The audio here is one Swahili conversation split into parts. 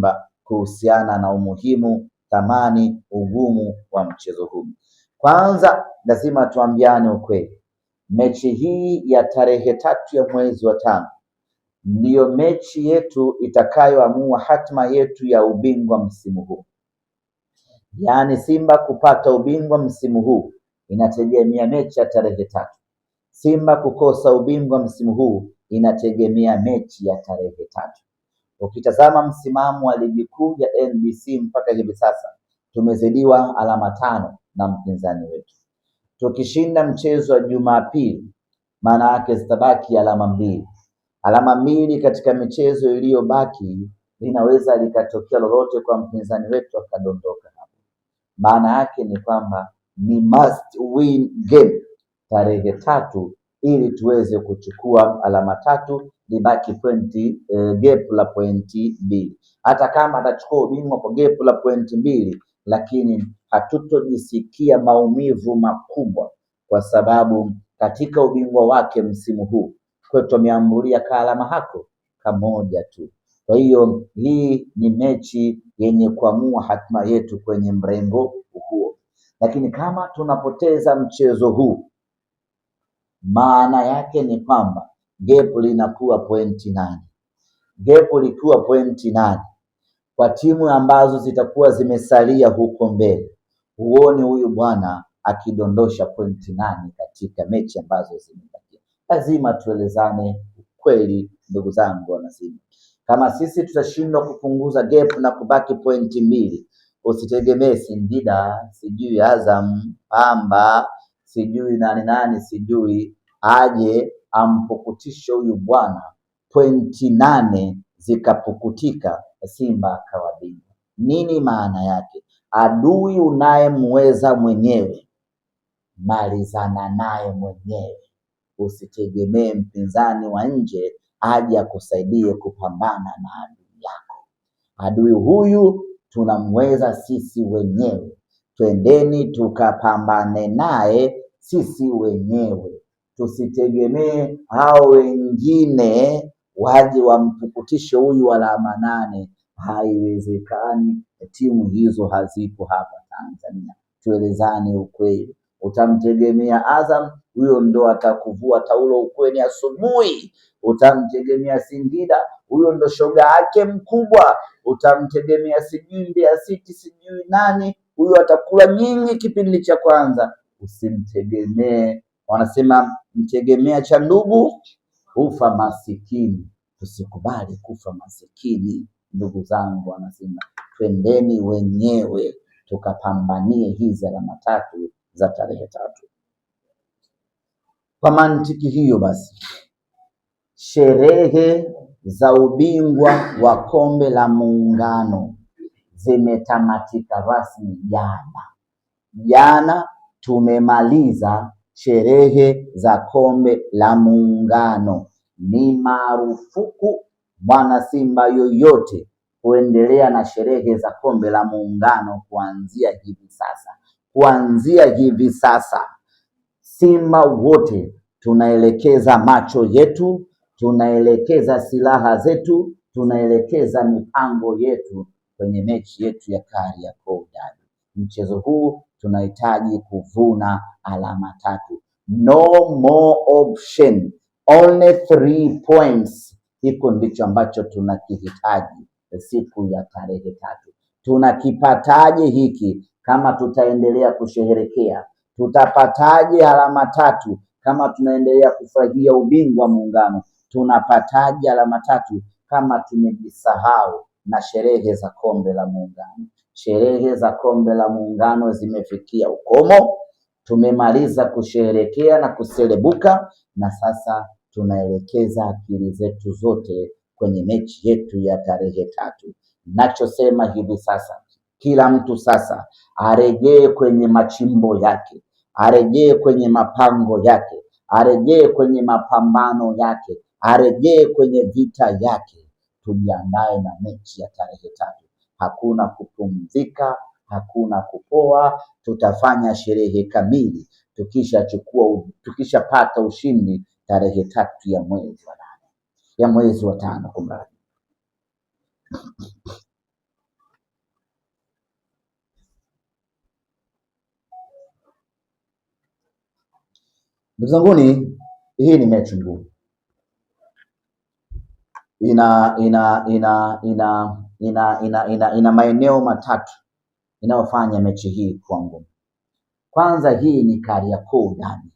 Simba kuhusiana na umuhimu, thamani, ugumu wa mchezo huu. Kwanza lazima tuambiane ukweli, mechi hii ya tarehe 3 ya mwezi wa 5 ndiyo mechi yetu itakayoamua hatma yetu ya ubingwa msimu huu. Yaani Simba kupata ubingwa msimu huu inategemea mechi ya tarehe 3. Simba kukosa ubingwa msimu huu inategemea mechi ya tarehe 3. Ukitazama msimamo wa ligi kuu ya NBC mpaka hivi sasa tumezidiwa alama 5 na mpinzani wetu. Tukishinda mchezo wa Jumapili, maana yake zitabaki alama 2. Alama 2 katika michezo iliyobaki, linaweza likatokea lolote kwa mpinzani wetu akadondoka hapo. Maana yake ni kwamba ni must win game tarehe 3 ili tuweze kuchukua alama 3, libaki pointi, gap la pointi 2. Hata kama atachukua ubingwa kwa gap la pointi 2, lakini hatutojisikia maumivu makubwa kwa sababu katika ubingwa wake msimu huu kwetu ameambulia kalama hako kamoja tu. Kwa hiyo hii ni mechi yenye kuamua hatima yetu kwenye mrengo huo. Lakini kama tunapoteza mchezo huu, maana yake ni kwamba gap linakuwa pointi 8. Gap likiwa pointi 8 kwa timu ambazo zitakuwa zimesalia huko mbele, huoni huyu bwana akidondosha pointi 8 katika mechi ambazo zimebakia. Lazima tuelezane ukweli, ndugu zangu wana Simba. Kama sisi tutashindwa kupunguza gap na kubaki pointi 2, usitegemee Singida, sijui Azam, Pamba, sijui nani nani, sijui aje ampukutishe huyu bwana pointi 8 zikapukutika, Simba akawa bingwa. Nini maana yake? Adui unayemweza mwenyewe, malizana naye mwenyewe. Usitegemee mpinzani wa nje aje akusaidie kupambana na adui yako. Adui huyu tunamweza sisi wenyewe, twendeni tukapambane naye sisi wenyewe. Tusitegemee hao wengine waje wampukutishe huyu alama 8. Haiwezekani, timu hizo hazipo hapa Tanzania. Tuelezane ukweli. Utamtegemea Azam, huyo ndo atakuvua taulo ukweni asubuhi. Utamtegemea Singida, huyo ndo shoga yake mkubwa. Utamtegemea sijui Mbeya City, sijui nani, huyo atakula nyingi kipindi cha kwanza. Usimtegemee. Wanasema mtegemea cha ndugu hufa masikini. Tusikubali kufa masikini, ndugu zangu wanasema, twendeni wenyewe tukapambanie hizi alama 3 za tarehe 3. Kwa mantiki hiyo basi, sherehe za ubingwa wa kombe la Muungano zimetamatika rasmi jana. Jana tumemaliza sherehe za kombe la Muungano. Ni marufuku mwana Simba yoyote kuendelea na sherehe za kombe la Muungano kuanzia hivi sasa. Kuanzia hivi sasa Simba wote tunaelekeza macho yetu, tunaelekeza silaha zetu, tunaelekeza mipango yetu kwenye mechi yetu ya Kariakoo Derby. Mchezo huu tunahitaji kuvuna alama 3. No more option, only 3 points. Hiko ndicho ambacho tunakihitaji siku ya tarehe 3. Tunakipataje hiki kama tutaendelea kusherehekea? Tutapataje alama 3 kama tunaendelea kufurahia ubingwa Muungano? Tunapataje alama 3 kama tumejisahau na sherehe za kombe la Muungano? Sherehe za kombe la Muungano zimefikia ukomo. Tumemaliza kusherehekea na kuselebuka, na sasa tunaelekeza akili zetu zote kwenye mechi yetu ya tarehe 3. Nachosema hivi sasa, kila mtu sasa arejee kwenye machimbo yake, arejee kwenye mapango yake, arejee kwenye mapambano yake, arejee kwenye vita yake. Tujiandae na mechi ya tarehe 3. Hakuna kupumzika, hakuna kupoa. Tutafanya sherehe kamili tukishapata ushindi tarehe 3 ya mwezi wa 8, ya mwezi wa 5, kumradhi. Ndugu zanguni, hii ni mechi ngumu, ina ina ina ina ina ina ina, ina maeneo matatu inayofanya mechi hii kuwa ngumu. Kwanza, hii ni Kariakoo Derby.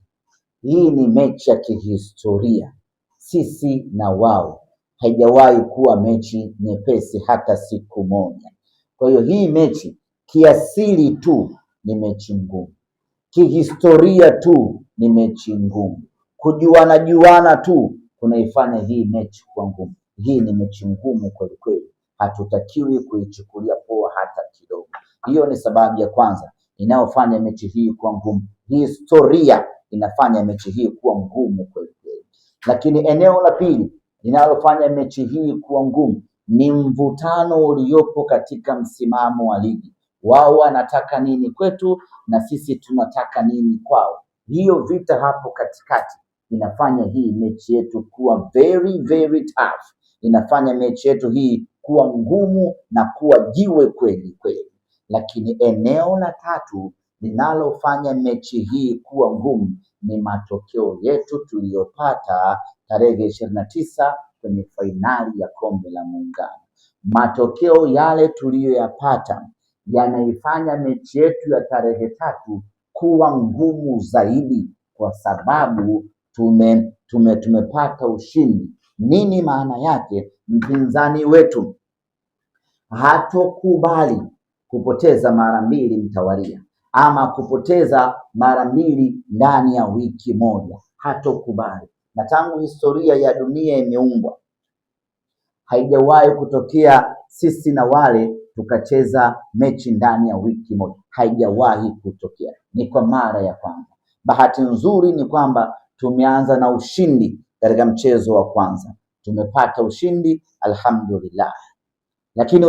Hii ni mechi ya kihistoria, sisi na wao, haijawahi kuwa mechi nyepesi hata siku moja. Kwa hiyo hii mechi kiasili tu ni mechi ngumu, kihistoria tu ni mechi ngumu, kujuana juana tu kunaifanya hii mechi kuwa ngumu. Hii ni mechi ngumu kweli kweli, hatutakiwi kuichukulia poa hata kidogo. Hiyo ni sababu ya kwanza inayofanya mechi hii kuwa ngumu. Historia inafanya mechi hii kuwa ngumu kweli kweli. Lakini eneo la pili linalofanya mechi hii kuwa ngumu ni mvutano uliopo katika msimamo wa ligi. Wao wanataka nini kwetu na sisi tunataka nini kwao? Hiyo vita hapo katikati inafanya hii mechi yetu kuwa very very tough, inafanya mechi yetu hii kuwa ngumu na kuwa jiwe kweli kweli. Lakini eneo la tatu linalofanya mechi hii kuwa ngumu ni matokeo yetu tuliyopata tarehe 29 kwenye fainali ya kombe la Muungano. Matokeo yale tuliyoyapata yanaifanya mechi yetu ya tarehe 3 kuwa ngumu zaidi, kwa sababu tumepata ushindi. Nini maana yake? Mpinzani wetu hatokubali kupoteza mara mbili mtawalia ama kupoteza mara mbili ndani ya wiki moja, hatokubali. Na tangu historia ya dunia imeumbwa haijawahi kutokea sisi na wale tukacheza mechi ndani ya wiki moja, haijawahi kutokea, ni kwa mara ya kwanza. Bahati nzuri ni kwamba tumeanza na ushindi katika mchezo wa kwanza, tumepata ushindi alhamdulillah. Lakini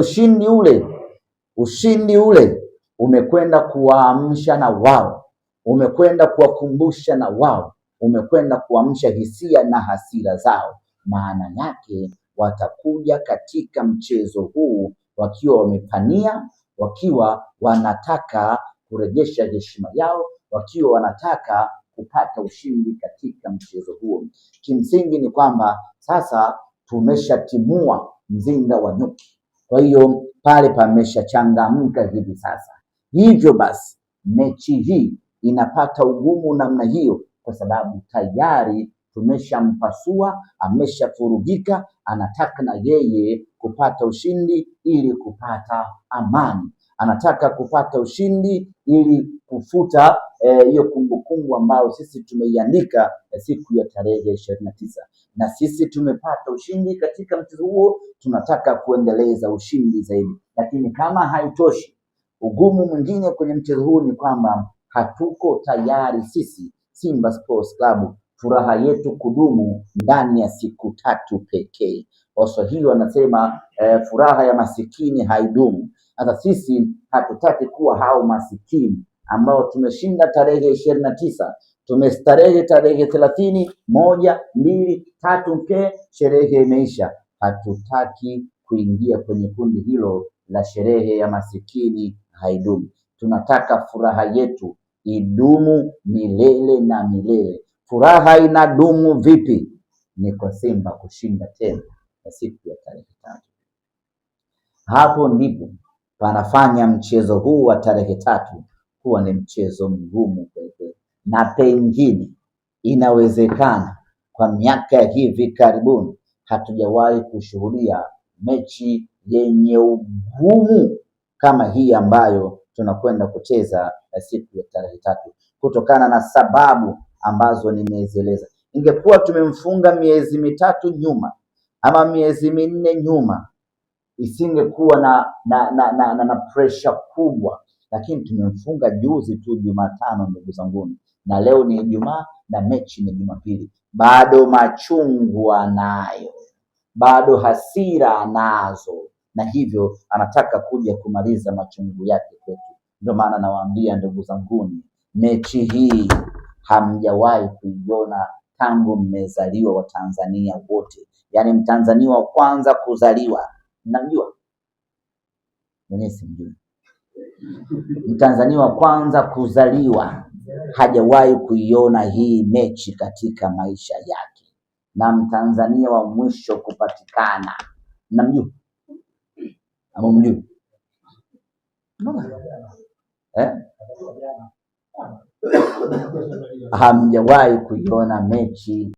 ushindi ule umekwenda kuwaamsha na wao, umekwenda kuwakumbusha na wao, umekwenda kuamsha hisia na hasira zao. Maana yake watakuja katika mchezo huu wakiwa wamepania, wakiwa wanataka kurejesha heshima yao, wakiwa wanataka kupata ushindi katika mchezo huo. Kimsingi ni kwamba sasa tumeshatimua mzinga wa nyuki, kwa hiyo pale pameshachangamka hivi sasa. Hivyo basi mechi hii inapata ugumu namna hiyo, kwa sababu tayari tumeshampasua, ameshafurugika, anataka na yeye kupata ushindi ili kupata amani, anataka kupata ushindi ili kufuta hiyo kumbukumbu ambayo sisi tumeiandika siku ya tarehe 29, na sisi tumepata ushindi katika mchezo huo, tunataka kuendeleza ushindi zaidi. Lakini kama haitoshi, ugumu mwingine kwenye mchezo huu ni kwamba hatuko tayari sisi Simba Sports Club furaha yetu kudumu ndani ya siku 3 pekee. Waswahili wanasema furaha ya masikini haidumu. Sasa sisi hatutaki kuwa hao masikini ambao tumeshinda tarehe 29, tumestarehe tarehe 30, 1, 2, 3, mke sherehe imeisha. Hatutaki kuingia kwenye kundi hilo la sherehe ya masikini haidumu. Tunataka furaha yetu idumu milele na milele. Furaha inadumu vipi? Ni kwa Simba kushinda tena na siku ya tarehe 3. Hapo ndipo panafanya mchezo huu wa tarehe 3 kuwa ni mchezo mgumu kweli kweli, na pengine inawezekana kwa miaka ya hivi karibuni hatujawahi kushuhudia mechi yenye ugumu kama hii ambayo tunakwenda kucheza siku ya tarehe 3, kutokana na sababu ambazo nimezieleza. Ingekuwa tumemfunga miezi 3 nyuma ama miezi 4 nyuma, isingekuwa na pressure kubwa, lakini tumemfunga juzi tu Jumatano, ndugu zanguni, na leo ni Ijumaa na mechi ni Jumapili. Bado machungu anayo, bado hasira anazo, na hivyo anataka kuja kumaliza machungu yake kwetu. Ndio maana nawaambia ndugu zanguni, mechi hii hamjawahi kuiona tangu mmezaliwa wa Tanzania wote. Yaani Mtanzania wa kwanza kuzaliwa, mnamjua? Mwenyewe simjui. Mtanzania wa kwanza kuzaliwa hajawahi kuiona hii mechi katika maisha yake, na Mtanzania wa mwisho kupatikana, namjua ama mjui eh? Hamjawahi kuiona mechi.